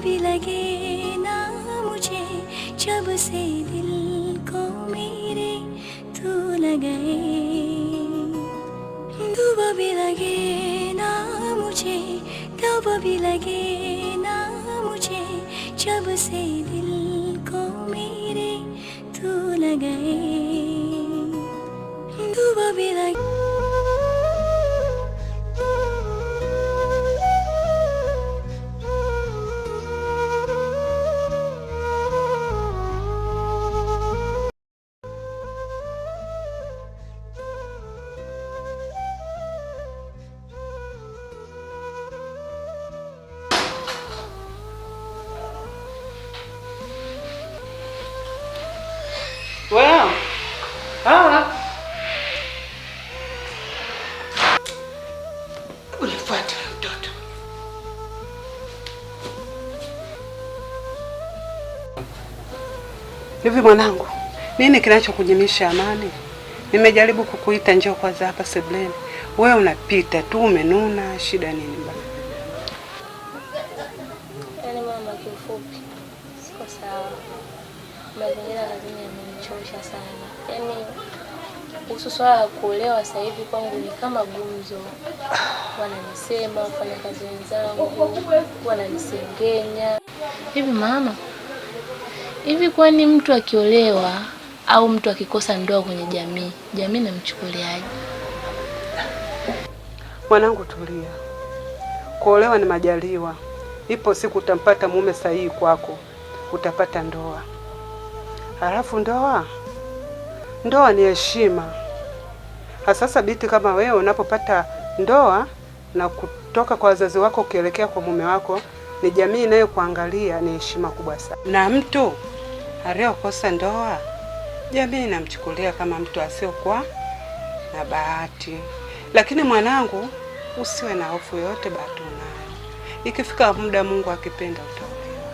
भी लगे ना मुझे, जब से दिल को मेरे तू लगे। दुआ भी लगे ना मुझे, तब भी लगे ना मुझे, जब से दिल को मेरे तू लगे। दुआ भी लगे। Well, ah. Unifuate mtoto. Hivi mwanangu, nini kinachokunyimisha amani? Nimejaribu kukuita njoo kwanza hapa sebuleni, wewe unapita tu umenuna. Shida nini bana? Yaani mama, kiufupi siko sawa. Mazingira kazini yamenichosha sana. Yaani kuhusu swala la kuolewa sasa hivi kwangu ni kama gumzo. Wananisema wafanyakazi wenzangu, wananisengenya. Hivi mama, hivi kwani mtu akiolewa au mtu akikosa ndoa kwenye jamii, jamii inamchukuliaje? Mwanangu tulia, kuolewa ni majaliwa. Ipo siku utampata mume sahihi kwako, utapata ndoa. Halafu ndoa ni heshima. Sasa binti kama wewe unapopata ndoa na kutoka kwa wazazi wako ukielekea kwa mume wako, ni jamii inayokuangalia, ni heshima kubwa sana. Na mtu aliyokosa ndoa, jamii inamchukulia kama mtu asiokuwa na bahati. Lakini mwanangu, usiwe na hofu yoyote, bahati unayo. Ikifika muda, Mungu akipenda, utaolewa.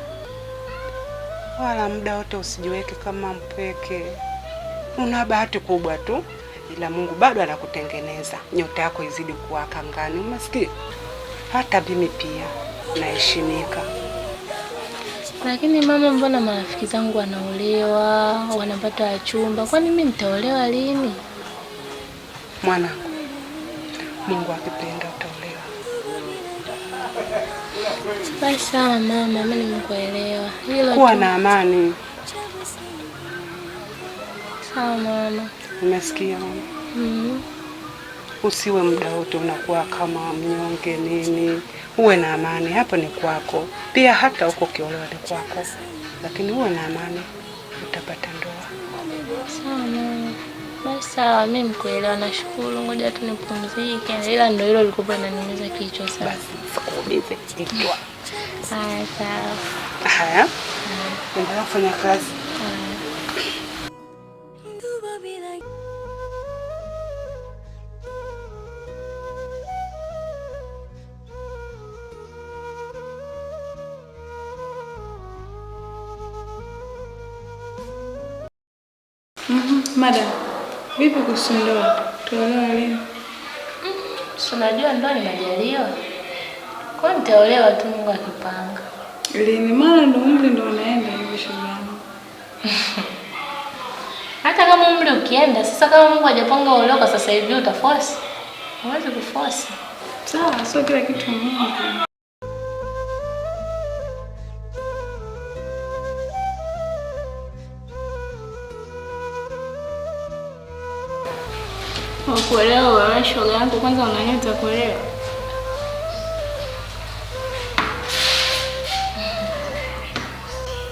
Wala muda wote usijiweke kama mpweke. Una bahati kubwa tu, ila Mungu bado anakutengeneza, nyota yako izidi kuwaka angani. Umesikia? Hata mimi pia naheshimika. Lakini mama, mbona marafiki zangu wanaolewa, wanapata wachumba? Kwani mimi nitaolewa lini? Mwanangu, Mungu akipenda utaolewa. Basi sawa mama, mimi nimekuelewa. Hilo Kuwa tu. na amani. Sawa mama. Umesikia mama? Mm. Usiwe muda wote unakuwa kama mnyonge nini, uwe na amani. Hapo ni kwako pia, hata huko ukiolewa ni kwako, lakini uwe na amani, utapata ndoa. Sawa mama. Basi sawa, mimi nimekuelewa, nashukuru. Ngoja tu nipumzike, ila ndio hilo lilikuwa linaniumiza kichwa sana. Basi sikuumize kichwa. Haya, sawa. Haya, endelea kufanya kazi. Haya. दुआ भी लगे। Madam, vipi kuhusu ndoa? Tuolewa lini? Si unajua ndoa ni majaliwa. Kwa hiyo nitaolewa tu Mungu akipanga. Lini? Maana ndo umri ndo unaenda hivi, shoga yangu. Hata kama umri ukienda, sasa kama Mungu hajapanga uolewe kwa sasa hivi utaforce? Huwezi kuforce. Sawa, sio kila kitu Mungu. Kuolewa wewe shoga yangu, kwanza una nyota kuolewa?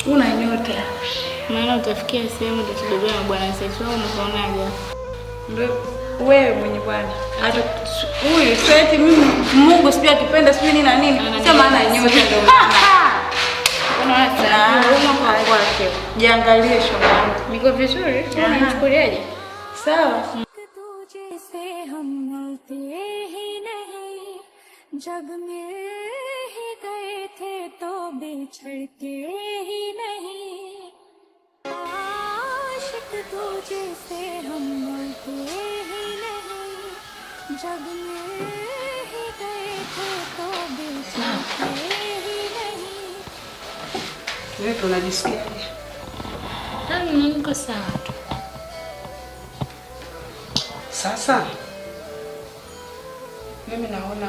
Una nyota. Maana utafikia sehemu utatubebea na bwana zetu, au unavyonaje? Ndio wewe mwenye bwana. Hata huyu sio eti mimi Mungu sijui akipenda sijui nini na nini. Sio maana nyota ndio maana. Unaona sasa, huruma kwa kwake. Jiangalie shoga yangu. Niko vizuri, unanichukuliaje? Sawa. तुझे से हम मिलते ही नहीं, जब मिल ही गए थे तो बिछड़ते ही नहीं। आशिक तुझे से हम मिलते ही नहीं, जब मिल ही गए थे तो बिछड़ते ही नहीं। Vipi, unajisikiaje? Niko sawa tu. Sasa mimi naona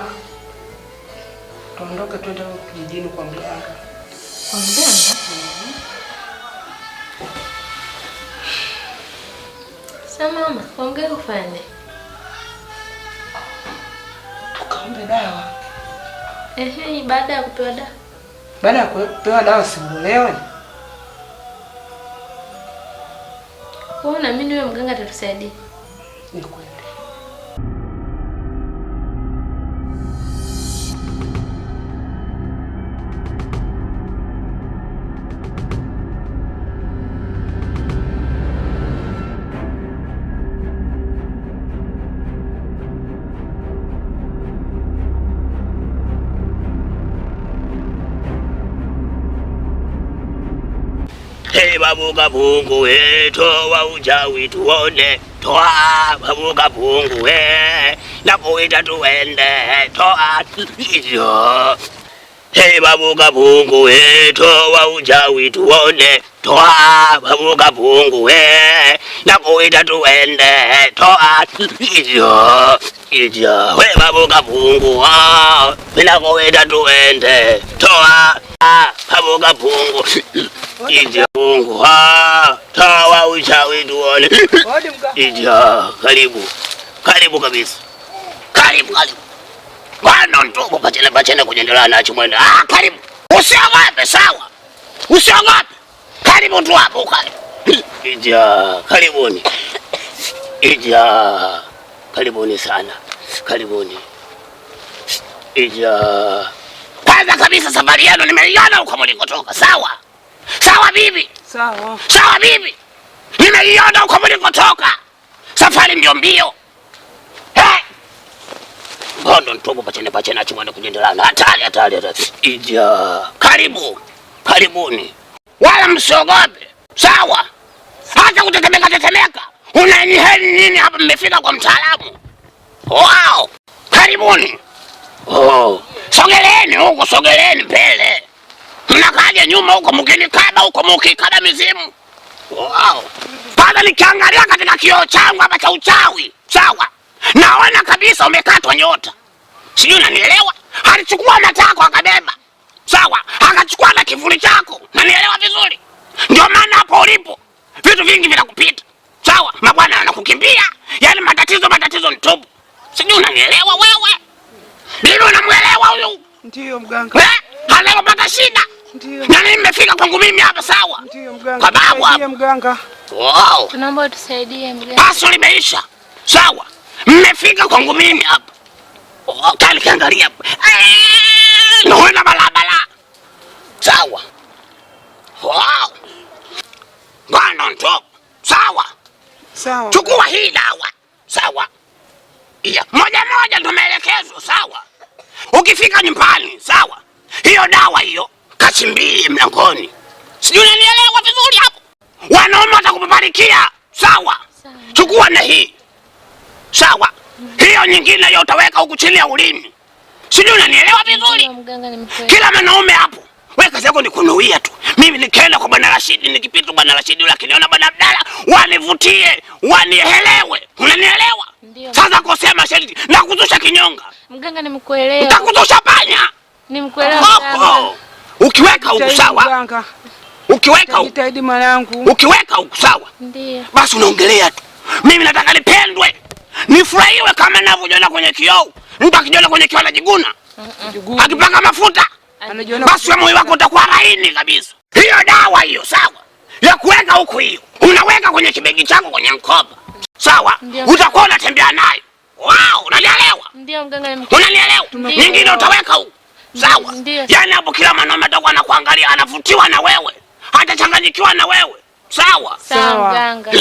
tuondoke twende kijijini kwa mganga. Kwa mganga? Sasa mama, kwa mganga ufanye? Tukaombe dawa. Ehe, baada ya kupewa dawa. Baada ya kupewa dawa si uolewe? Wewe unaamini huyo mganga atatusaidia? Ni kweli. Hey, babu kapungu we, toa uchawi tuone, toa babu kapungu we, nakuita tuende, toa iyo. Hey, babu kapungu we, toa uchawi tuone, toa babu kapungu we, nakuita tuende, toa iyo. Iyo, we babu kapungu, ah, nakuita tuende, toa babu kapungu. Ija Mungu, toa uchawi tuone. Ija, karibu. Karibu kabisa. Karibu, karibu. Bwana ntupo pachene pachene kujendelea nacho mwenda. Ah, karibu. Usiogope, sawa. Usiogope. Karibu tu hapo karibu. Ija, karibuni. Ija, karibuni sana. Karibuni. Ija. Kwanza kabisa safari yenu nimeiona huko mlikotoka, sawa? Sawa bibi. Sawa. Sawa bibi. Nimeiona huko mlikotoka. Safari ndio mbio. Hey! Ngondo ntobo pachene pachene achimwende kujendelana. Hatari hatari hatari. Ija. Karibu. Karibuni. Wala msiogope. Sawa. Hata kutetemeka tetemeka. Unaniheri nini hapa mmefika kwa mtaalamu? Wow. Karibuni. Oh. Sogeleeni huko, sogeleeni mbele. Mnakaje nyuma huko mkinikaba huko mkikaba mizimu. Wow. Kwanza nikiangalia katika kioo changu hapa cha uchawi, sawa? Naona kabisa umekatwa nyota. Sijui unanielewa? Alichukua matako akabeba. Sawa? Akachukua na kivuli chako. Unanielewa vizuri? Ndio maana hapo ulipo vitu vingi vinakupita. Sawa? Mabwana wanakukimbia. Yaani matatizo matatizo mtupu. Sijui unanielewa wewe? Bibi unamuelewa huyu? Ndio mganga. Eh? Anapata shida. Ndio. Na mimi nimefika kwangu mimi hapa, sawa? Ndio mganga. Kwa babu hapa. Ndio mganga. Wow. Tunaomba utusaidie mganga. Paso limeisha. Sawa. Mmefika kwangu mimi hapa. Oh, kali kiangalia hapa. Naona balabala. Sawa. Wow. Bwana ndo. Sawa. Sawa. Chukua hii dawa. Sawa. Iya, moja moja ndo maelekezo, sawa. Ukifika nyumbani, sawa. Hiyo dawa hiyo kachimbie mlangoni. Sijui unanielewa vizuri hapo. Wanaume watakupaparikia, sawa. Chukua na hii. Sawa. Hiyo nyingine hiyo utaweka huku chini ya ulimi. Sijui unanielewa vizuri? Kila mwanaume hapo. Wewe kazi yako ni kunuia tu. Mimi nikaenda kwa Bwana Rashidi, nikipita Bwana Rashidi yule akiniona Bwana Abdalla, wanivutie, wanielewe. Unanielewa? Ndio. Sasa kosema sharti na kuzusha kinyonga. Mganga nimekuelewa. Nitakuzusha panya. Nimekuelewa mganga. Ukiweka huku sawa. Ukiweka huku. Jitahidi mwanangu. Ukiweka huku sawa. Ndio. Basi unaongelea tu. Mimi nataka nipendwe. Nifurahiwe kama ninavyojiona kwenye kioo. Mtu akijiona kwenye kioo anajiguna. Akipaka mafuta. Basi moyo wako utakuwa laini kabisa. Hiyo dawa hiyo sawa. Ya kuweka huku hiyo. Unaweka kwenye kibegi chako kwenye mkoba. Sawa? Utakuwa unatembea nayo. Wow, unanielewa? Ndio mganga nimekuelewa. Unanielewa? Nyingine utaweka huku. Sawa? Yaani hapo kila mwanaume atakuwa anakuangalia, anavutiwa na wewe. Hatachanganyikiwa na wewe. Sawa? Sawa mganga.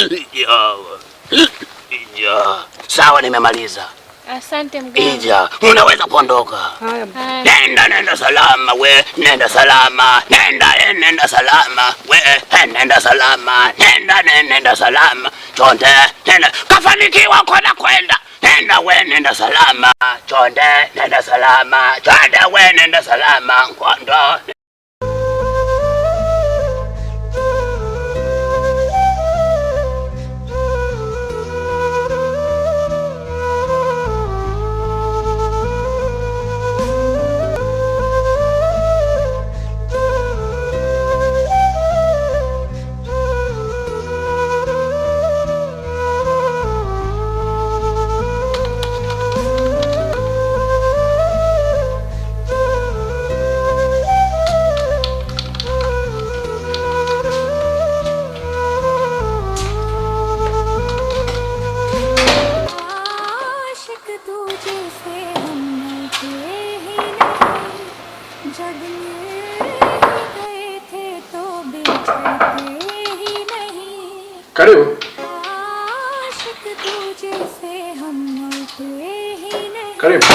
Sawa, nimemaliza. Asante mganga. Ija, unaweza kuondoka. Haya. Nenda, nenda salama we, nenda salama. Nenda, nenda salama we, nenda salama. Nenda, nenda salama. Chonde, nenda. Kafanikiwa kwenda kwenda. Nenda we, nenda salama. Chonde, nenda salama. Chonde we, nenda salama. Ngondo. जब मिल गए थे तो बिछड़ते ही नहीं। Karibu. आशिक तुझे से हम मिलते ही नहीं। Karibu.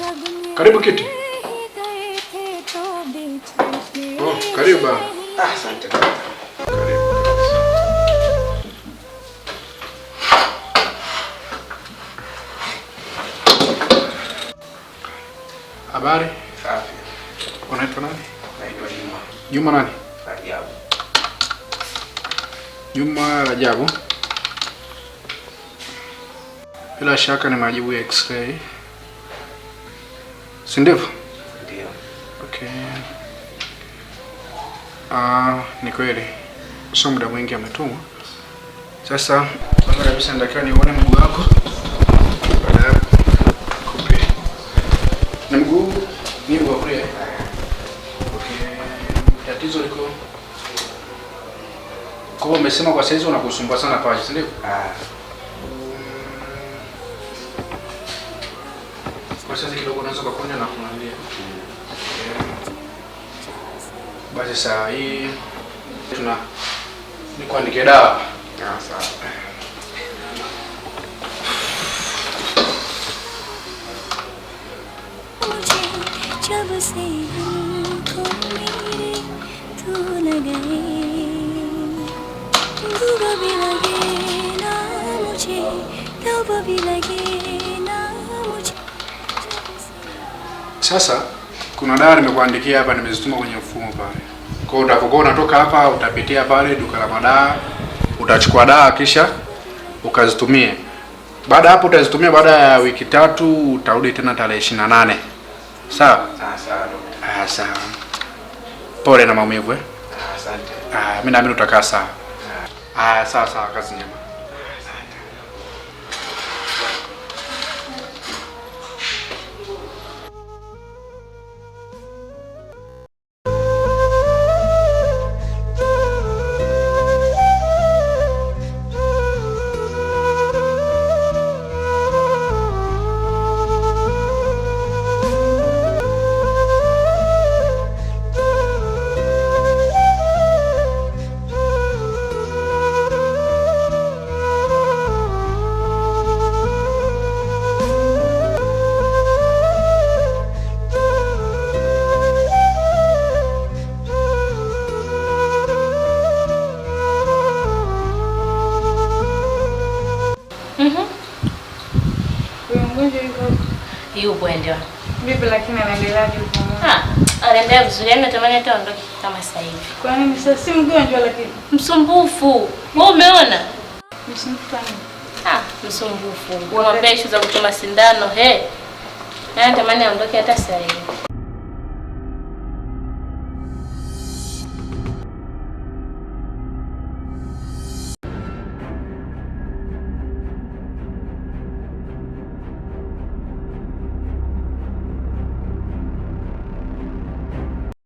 जब मिल Karibu kiti. ही गए थे तो बिछड़ते Oh, karibu baba. Asante kaka. Karibu. Habari? Safi. Unaitwa nani? Naitwa Juma Juma nani? Rajabu. Juma Rajabu. Bila shaka ni majibu ya x-ray. Si ndivyo? Ndio. Okay. Ni kweli. Sio muda mwingi ametumwa. Sasa kwanza kabisa natakiwa nione mguu wako. Baada ya kupe. Na mguu ni wa kulia. Okay. Tatizo liko kwa hiyo umesema kwa saizi unakusumbua sana paji, si ndivyo? Kwa saizi kidogo unaweza kukunja na kuangalia. Basi saa hii tuna nikuandikie dawa. Sawa. मुझे जब से दिल को मेरे तू लगे, बुरा भी लगे ना मुझे, तब भी लगे ना मुझे। जब से Sasa kuna dawa nimekuandikia hapa, nimezituma kwenye mfumo pale. Kwa hiyo utakapokuwa unatoka hapa utapitia pale duka la madawa, utachukua dawa kisha ukazitumie. Baada hapo utazitumia baada ya wiki 3, utarudi tena tarehe 28. Sawa? Sawa dokta. Sawa. Pole na maumivu eh. Asante. Mimi naamini utakaa sawa. Sawa sawa, kazi njema. Asante. Huyo mgonjwa yuko Yupo ndio. vipi lakini anaendeleaje kupumua? Anaendelea vizuri. Yaani natamani hata aondoke kama sasa hivi. Kwa nini sasa si mgonjwa lakini? Msumbufu. Wewe umeona? Msumbufu nini? Msumbufu. Unamwambia issue za kuchoma sindano, he. Natamani aondoke hata sasa hivi.